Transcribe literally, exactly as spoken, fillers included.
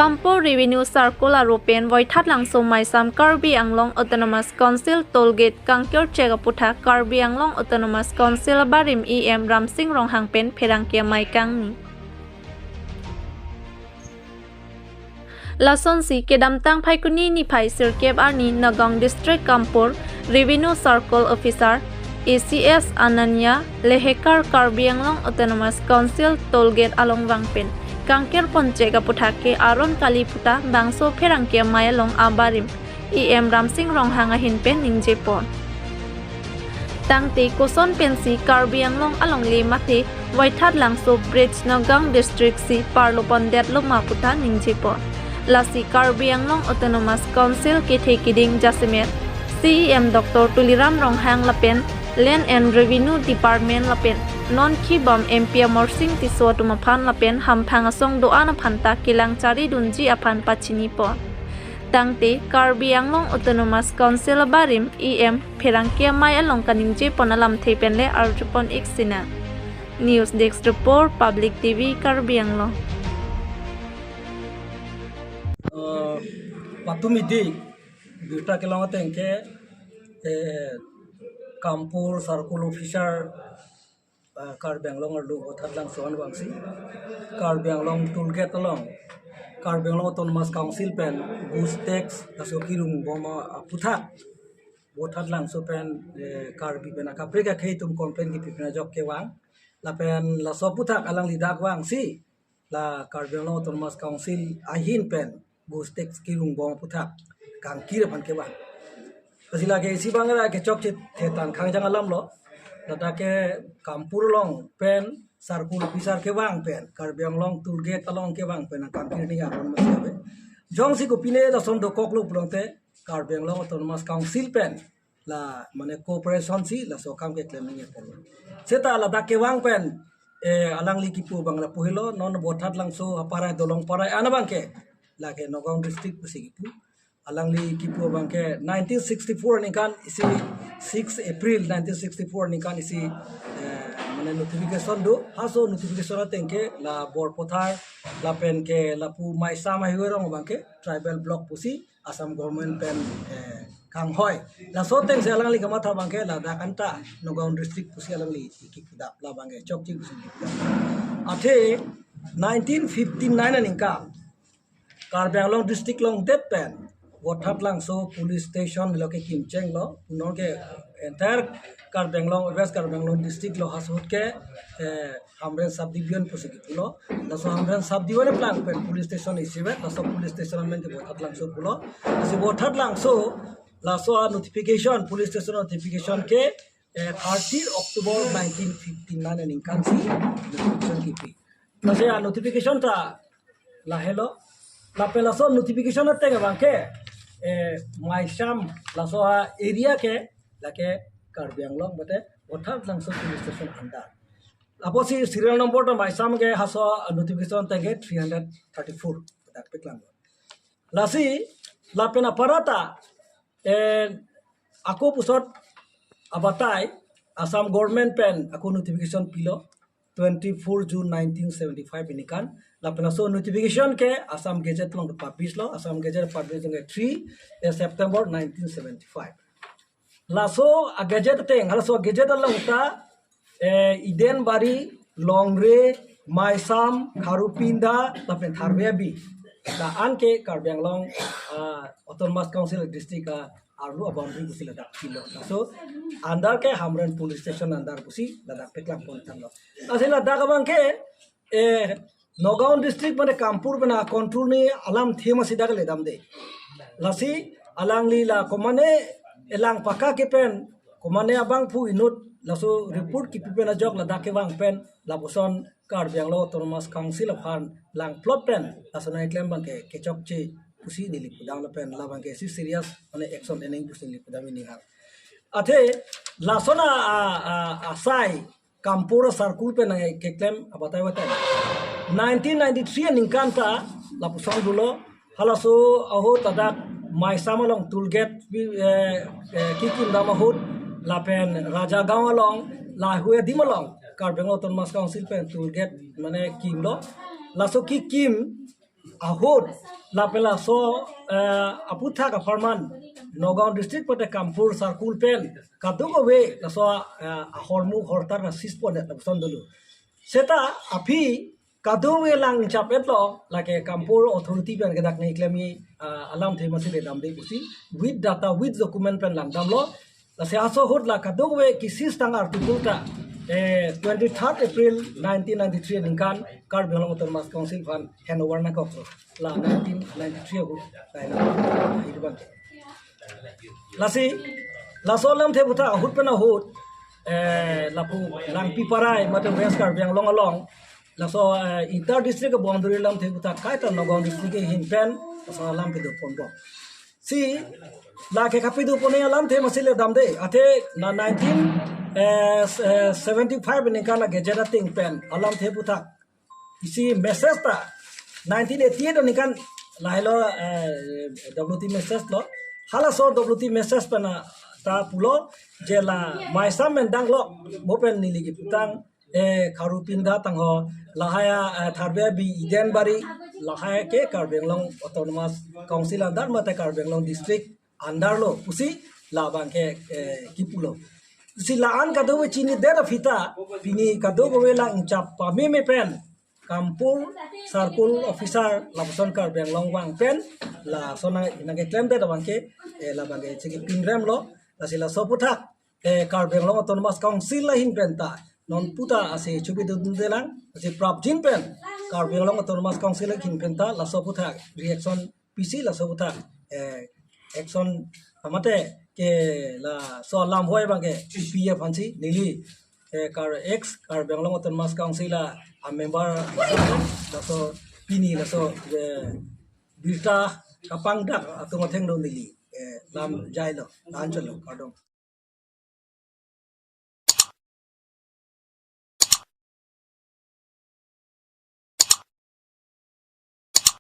Kampur Revenue Circle aropen Voithat Langso Maisam Karbi Anglong Autonomous Council Toll Gate kangkir chek aputhak Karbi Anglong Autonomous Council abarim E M Ramsing Ronghang pen pherangke amei kangni. Lasonsi kedamtang Phaikuni niphai sirkep arni Nagaon District Kampur Revenue Circle Officer A C S Ananya Lehekar Karbi Anglong Autonomous Council Toll Gate along vang pen kangkir pon chek aputhak ke aron kali puta bangso pherangke amei along abarim E M Ramsing Ronghang ahin pen ningje pon. Tangte koson pensi Karbi Anglong alongle mate Voithat Langso Bridge Nagaon District si parlo pon detlo ma puta ningje pon. Lasi Karbi Anglong Autonomous Council kethe kiding jasemet C E M Doctor Tuliram Ronghang lapen Land and Revenue Department lapen non khibam M P Amarsing Tisso atum aphan lapen hamphang asong do-an aphan ta kelang chari dunji aphan pachini pon. Tangte Karbi Anglong Autonomous Council abarim E M pherangke amei along kaningje pon alamthe pen le arju pon ik sinang. News Desk Report, Public T V, Karbi Anglong. Eh, patum idi birta kelong ateng ke, eh, Kampur Circle Officer, eh, Karbi Anglong arlo Voithat Langso an vangsi Karbi Anglong Toll Gate along Karbi Anglong Autonomous Council pen goods tax laso kerung bom aputhak Voithat Langso pen, eh, Karbi pen akaprek akhei atum complain kipi pen ajok kevang lapen laso aputhak alangli dak vangsi la Karbi Anglong Autonomous Council ahin pen goods tax kerung bom aputhak kangkir aphan kevang. Lasi lake isi bang ra kechokche thetan khangjang alam lo. Ladak ke Kampur along pen Circle Officer kevang pen Karbi Anglong Toll Gate along kevang pen kangkir ni aron masi ave. Jongsi kopine lason dokoklo pulote Karbi Anglong Autonomous Council pen la mane cooperation si laso akam keklem ningje pon. Seta ladak kevang pen, eh, alangli kipu abang lapu helo, non Voithat Langso aparai Dolong Parai an abang ke lake Nagaon District pusi kipu. Alangli kipu abang ke nineteen sixty-four aningkan isi, six April nineteen sixty-four aningkan isi, eh, mane notification do, halaso notification ateng ke la Borpathar lapen ke lapu Maisam ahighway arong abang ke tribal block pusi Assam government pen, eh, kanghoi. Laso atengsi alangli kamatha abang ke ladak anta Nagaon District pusi alangli kipu dap, la abang ke chokche pusi kipu dap. Athe nineteen fifty-nine aningkan Karbi Anglong District along det pen Voithat Langso Police Station lo kekim chenglo, non ke entire Karbi Anglong, West Karbi Anglong District lo halaso ahut ke, eh, Hamren Subdivision pusi kipulo. Laso Hamren Subdivision aplang pen police station isivet, laso police station amen ke Voithat Langso pulo. Lasi Voithat Langso laso a notification, police station notification ke, eh, thirty October nineteen fifty-nine aningkan si notification kipi. Lasi a notification ta lahelo. Lapen laso notification ateng abang ke, eh, Maisam laso a area ke lake Karbi Anglong mate Voithat Langso Police Station under. Apotsi serial number ta Maisam ke halaso notification ateng ke three hundred thirty-four dak peklanglo. Lasi lapen aparata, eh, ako pusot abatai Assam government pen ako notification pilo twenty-four June nineteen seventy-five aningkan. Lapen laso notification ke Assam Gazette along publish lo, Assam Gazette publish ke three, eh, September nineteen seventy-five. Laso a Gazette ateng, halaso a Gazette along ta, eh, Eden Bari, Longri, Maisam, Kharupinda, lapen Tharve Abi la an ke Karbi Anglong, ah, Autonomous Council District a arlo a boundary pusi ladak pilo. Laso under ke Hamren Police Station under pusi ladak peklang pon tanglo. Lasi ladak abang ke, eh, Nagaon District mane Kampur pen a control ni alamthe masi dak le damde. Lasi alangli la komane elang paka ke pen komane abangphu inut laso report kipi pen ajok ladak kevang pen lapuson Karbi Anglong Autonomous Council aphan langplot pen laso nangkeklem abang ke kechokche pusi neli pudam lapen la abang ke si serious mane action eneng pusi neli pudam ini hal. Athe lason a, a, a, asai Kampur Circle pen nangkeklem abatai batai. Nineteen ninety-three aningkan ta lapuson dolo, halaso ahut ladak Maisam along toll gate, eh, eh, kekim dam ahut lapen Rajagaon along, lahei adim along Karbi Anglong Autonomous Council pen toll gate mane kimlo. Laso kekim ahut lapen laso eh, aputhak apharman Nagaon district pute Kampur circle pen kadokave laso eh, ahormu hortar na sisponet lapuson dolo. Seta aphi kadokave lang chap-etlo, lake Kampur authority pen ke dak ne klem-i ah, alamthe masi le damde pusi with data with document pen langdamlo. Lasi laso ahut la kadokave kisistang article ta eh, twenty-third April nineteen ninety-three aningkan Karbi Anglong Autonomous Council aphan handover nangkoklo. La nineteen ninety-three ahut laina hiduban. Lasi laso alamthe aputhak ahut pen ahut eh, lapu Langpiparai mate West Karbi Anglong along laso eh, inter district boundary alamthe aputhak kaita Nagaon district ahin pen laso alam kedo ponbom. Si lake kapido pone alamthe masi le damde, athe na nineteen eh, s- eh, seventy-five aningkan a gazette ating pen alamthe aputhak isi message ta nineteen eighty-eight aningkan lahelo eh, W T message lo. Halaso W T message pen ta pulo je la maisam mendang lo, mo pen neli kiputang eh, Kharupinda tangho, lahai eh, Tharbe Abi Eden Bari, lahai ke Karbi Anglong Autonomous Council under mate Karbi Anglong District under lo pusi labang ke eh, kipulo. Si la-an kadokave chinidet aphi ta pini kadokave lang chap pameme pen Kampur circle officer lapuson Karbi Anglong vang pen laso nang nangkeklemdet abang ke eh, labang ke chekipinremlo. Lasi laso aputhak eh, Karbi Anglong Autonomous Council ahin pen ta non puta ase chubidunde lang, ase prapjin pen Karbi Anglong Autonomous Council ahin pen ta laso aputhak reaction pisi laso aputhak eh, action amate ke laso alam hoi abang ke P F ansi neli eh, kar ex Karbi Anglong Autonomous Council a member laso pini laso eh, birta kapangdak atum athengno neli eh, lam jailo, anchalo, kardom.